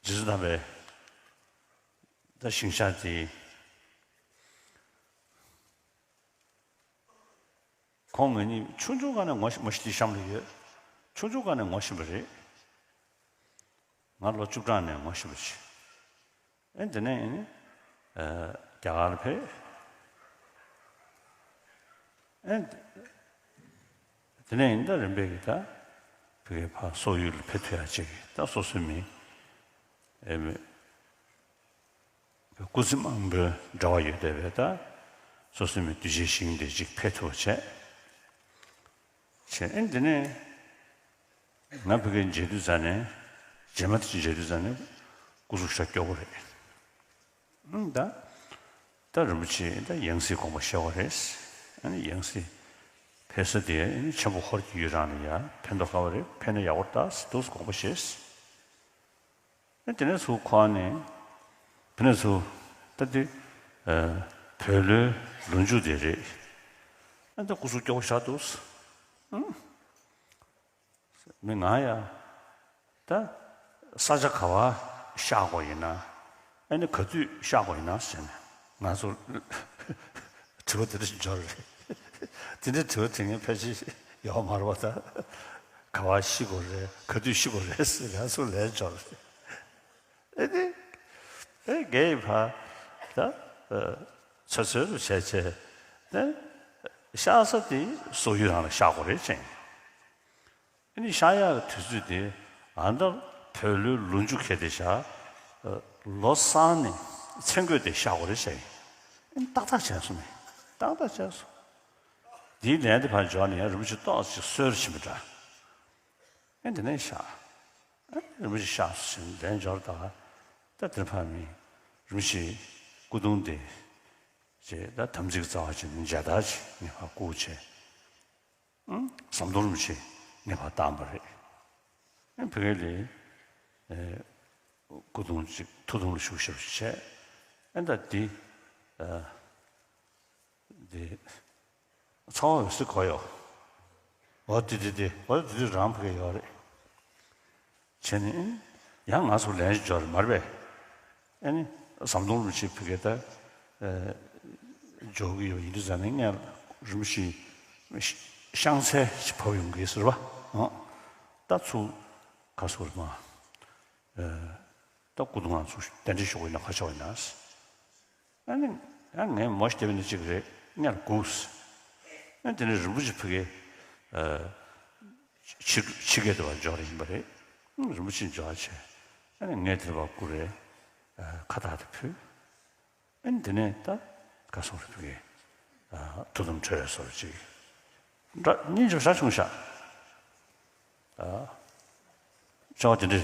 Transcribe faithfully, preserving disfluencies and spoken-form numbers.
རྗེ་བཙུན་དམ་པའི་ད་ཞིང་ཆགས་དེ། ཁོང་ང་གཉིས་ཆུང་ཆུང་སྒང་ནས་ངོ་ཤེས། མ་གཞི་དེ་གཤམ་ལ་ཡོད། ཆུང་ཆུང་སྒང་ནས་ངོ་ཤེས་པ་རེད། ང་ལོ་བཅུ་གྲངས་ནས་ངོ་ཤེས་པ་ཞིག་ཨེ་དེ་ནས་ཨེ་ནི་ཨ་རྒྱ་གར་ལ་ཕེབས། ཨེ་དེ་ནས་ཨེ་ནི་ད་རིམ་པས་ཀྱི་ད་ཕ་གིར་ཕར་སོག་ཡུལ་ལ་ཕེབས་ཐུབ་ཡག་ཅིག་ད་སོ་སོའི་མི་ཨེ་མི་སྐུ་ཚེ་མང་པོའི་འབྲེལ་བ་ཡོད་བསྡད་པའི་ད་སོ་སོའི་མི་གདུལ་བྱའི་ཞིང་དེ་ཅིག་ཕེབས་ཐུབ་པ་བྱས། བྱས་ཨེ་དེ་ནས་ང་ཕ་གིར་མཇལ་དུས་ཙ་ནས། རྗེས་མ་དེ་མཇལ་དུས་ཙ་ནས་སྐུ་གཟུགས་ཤ་སྐྱོ་པོ་རེད། ཨང་། ད་ད་རིན་པོ་ཆེ་ད་ཡང་སྲིད་དགོངས་པ་བཞེས་པ་རེད། ཨ་ནི་ཡང་སྲིད་ཕེབས་ས་དེ་ཨ་ནི་ཆེན་པོ་ཧོར་གྱི་ཡུལ་རང་ལ་ཡ་ཕན་ཐོགས་དཀའ་བ་རེད། ཕེབས་ན་ཡག་པོ་རེད་ད་ཟེར་འདུག་དགོངས་པ་བཞེས། ཨ་དེ་ནས་ཚུར་ཁོ་ཨ་ནི་དེ་ནས་ཚུར་ད་དེ་ཨ་བོད་ལོའི་ལོ་མཇུག་དེ་རེད། ཨ་ད་སྐུ་གཟུགས་སྐྱོ་པོ་ཞེ་དྲག་འདུག་ཨང་། མི་ང་ཡ། ད་ས་ཆ་ག་བ་གཤེགས་དགོས་ཡིན་ན། ཨ་ནི་ག་དུས་གཤེགས་དགོས་ཡིན་ན་ཟེར་ནས་ང་ཚོ་དྲི་བ་དེ་འདྲ་འབྱོར་རེད། དེ་འདྲའི་དྲི་བ་དྲི་མཁན་ཕལ་ཆེར་ཡོད་མ་རེད་པ། ད་ག་བ་ཤི་དགོས་རེད། ག་དུས་ཤི་དགོས་རེད་ཟེར་ང་ཚོ་ལན་འབྱོར་རེད། ཨེ་ནི་ཨེ་རྒས་ཡིན་ཕ། ད་ཚོད་ཚོད་རུ་བྱས་བྱས་ད་གཤེགས་ས་དེ་སོག་ཡུལ་རང་ལ་གཤེགས་དགོས་རེད་ཅེས། ཨ་ནི་གཤེགས་ཡག་གི་དུས་ཚོད་དེ་ཨ་ད་བོད་ལོའི་ལོ་མཇུག་ཁེལ་ཏེ་བཞག་ལོ་གསར་ནས་མཚན་འགོས་ཏེ་གཤེགས་དགོས་རེད་ཟེར། ཨ་ནི་ཏག་ཏག་བྱས་སོང་ནས། ཏག་ཏག་བྱས་སོང་། དེའི་ལན་དེ་ཕར་འབྱོར་ནས་ཡང་རིན་པོ་ཆེ་ཏོག་ཙམ་གསོལ་ར་ཕྱིན་པ་འདྲ། ཨ་ནི་དེ་ནས་གཤེགས། ཨ་ནི་རིན་པོ་ཆེ་གཤེགས་སོང་ཟེར་ལན་འབྱོར། ད་ད་དེ་ཕར་མི་རིན་པོ་ཆེའི་སྐུ་གདུང་དེ་ཅེས་ད་དམ་ཚིག་རྩ་བ་ཅན་མཇལ་དར་ཅིག་ངས་ཕར་བསྐུར་བྱས། ཨང་། ཟམ་གདོང་རིན་པོ་ཆེ་ངས་ཕར་བཏང་པ་རེད། ཨ་ནི་ཕ་གི་ལ་ཨེ་སྐུ་གདུང་ཅིག་ཐུགས་དམ་ལ་བཞུགས་ཞབས་ཞུ་བྱས། ཨ་ནི་ད་འདི་ཨ་འདི་ཚ་བ་འོད་ཟེར་གོ་ཡོད། འོ་འདི་འདི་འདི་འོ་འདི་འདི་རང་ཕ་གི་ཡོད་རེད། བྱས་ནས་ཡང་ང་ཚོ་ལན་ཞིག་འབྱོར་མ་རེད་པས། ཨ་ནི་ཟམ་གདོང་རིན་པོ་ཆེ་ཕ་གི་ད་ཨ་འབྱོར་གི་ཡོད་ཡིན་དུས་ཙ་ནས་ངས་རིན་པོ་ཆེ་ཤ་ཤང་ཚལ་ཞིག་བབས་ཡོང་གི་ཟེར་བ། ཨང་། ད་ཚུར་ག་ཟེར་མ། ཨ་ད་སྐུ་གདུང་ང་ཚོ་གདན་འདྲེན་ཞུ་དགོས་ཡིན་ན་ག་ཆགས་ཡིན་ན། ཨ་ནི་ཡང་ངས་མོ་ཞིག་བསྡད་པ་ནི་གཅིག་རེད། ངས་སྒུགས། ཨ་ནི་དེ་ནས་རིན་པོ་ཆེ་ཕ་གི་ཨ་ཕྱི་ཕྱི་སྐད་དུ་བ་འབྱོར་ཡིན་པ་རེད། ཨ་ནི་རིན་པོ་ཆེ་འབྱོར་བྱས། ཨ་ནི་ངས་དེར་བ་བསྐུར་རེད། ཨ་ཁ་བཏགས་དེ་ཕུལ། ཨ་ནི་དེ་ནས་ད་ག་སོང་རེད་ཕ་གི་ཨ་ཐུགས་དམ་འཁྲོལ་བའི་བཟོ་འདྲ་ཅིག་འདྲ་སྙིང་རྗེ་པོ་ཞེ་དྲག་བྱུང་ཤག་ཨ་ཅོག་དེ་འདྲ།